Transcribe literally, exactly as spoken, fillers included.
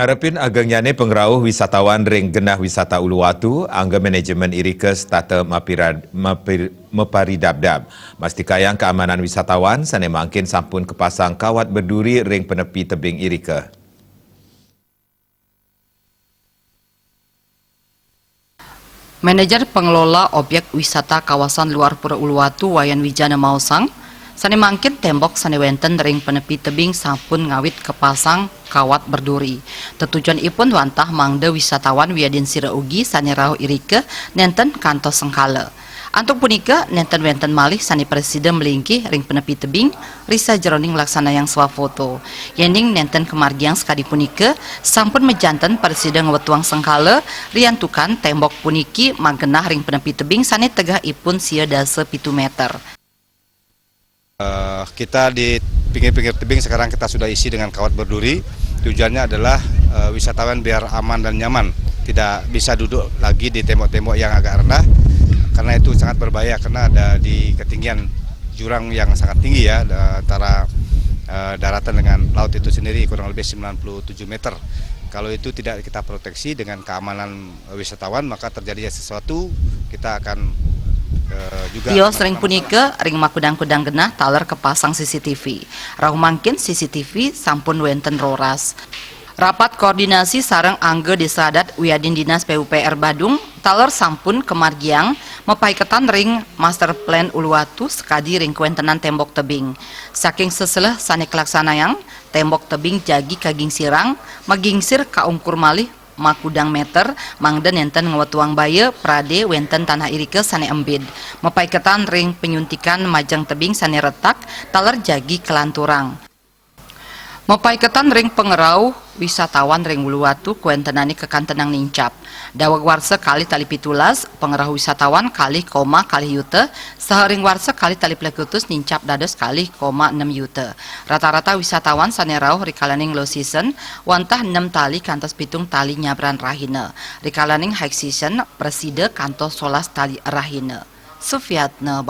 Arepin agengnyané pangrauh wisatawan ring genah wisata Uluwatu, angga manajemen irika setata mapirad-, mapir-, maparidabdab. Mastikayang kaamanan wisatawan sané mangkin sampun kapasang kawat berduri ring panepi tebing irika. Manajer Pengelola Objek Wisata Kawasan Luar Pura Uluwatu Wayan Wijana maosang, sané mangkin tembok sané wénten ring panepi tebing sampun ngawit kapasang kawat berduri. Tetujonipun wantah mangda wisatawan wiadin sira ugi sané rauh irika nénten kantos sengkala. Antuk punika, nénten wénten malih sané prasida mlingkih ring panepi tebing, ri sajeroning nglaksanayang swafoto. Yéning nénten kamargiang sakadi punika, sampun majanten prasida ngwetuang sengkala, riantukan tembok puniki magenah ring panepi tebing sané tegehipun sia dasa pitu méter. Eh, kita di pinggir-pinggir tebing sekarang kita sudah isi dengan kawat berduri. Tujuannya adalah, eh, wisatawan biar aman dan nyaman, tidak bisa duduk lagi di tembok-tembok yang agak rendah, karena itu sangat berbahaya karena ada di ketinggian jurang yang sangat tinggi ya, da-, antara, eh, daratan dengan laut itu sendiri kurang lebih sembilan puluh tujuh meter. Kalau itu tidak kita proteksi dengan keamanan wisatawan, maka terjadi sesuatu, kita akan, eh, juga. Tios ring punika, ring makudang-kudang genah taler kapasang C C T V. Rauh mangkin C C T V sampun wénten roras. Rapat koordinasi sareng angga Désa Adat wiadin Dinas P U P R Badung taler sampun kamargiang mapaiketan ring Master Plan Uluwatu sakadi ring kawéntenan tembok tebing. Saking seseleh sané kalaksanayang, tembok tebing jagi kagingsirang, magingsir kaungkur malih makudang méter, mangda nénten ngwetuang baya pradé wénten tanah irika sané embid. Mapaiketan ring panyuntikan majeng tebing sané retak, taler jagi kalanturang. Mapaiketan ring pangrauh wisatawan ring Uluwatu kawéntenané kakantenang nincap. Daweg warsa kalih tali pitulas, pangrauh wisatawan kalih koma kalih yuta, saha ring warsa kalih tali plekutus nincap dados kalih koma enem yuta. Rata-rata wisatawan sané rauh rikalaning low season wantah enem tali kantos pitung tali nyabran rahina. Rikalaning high season prasida kantos solas tali rahina. Sufiatna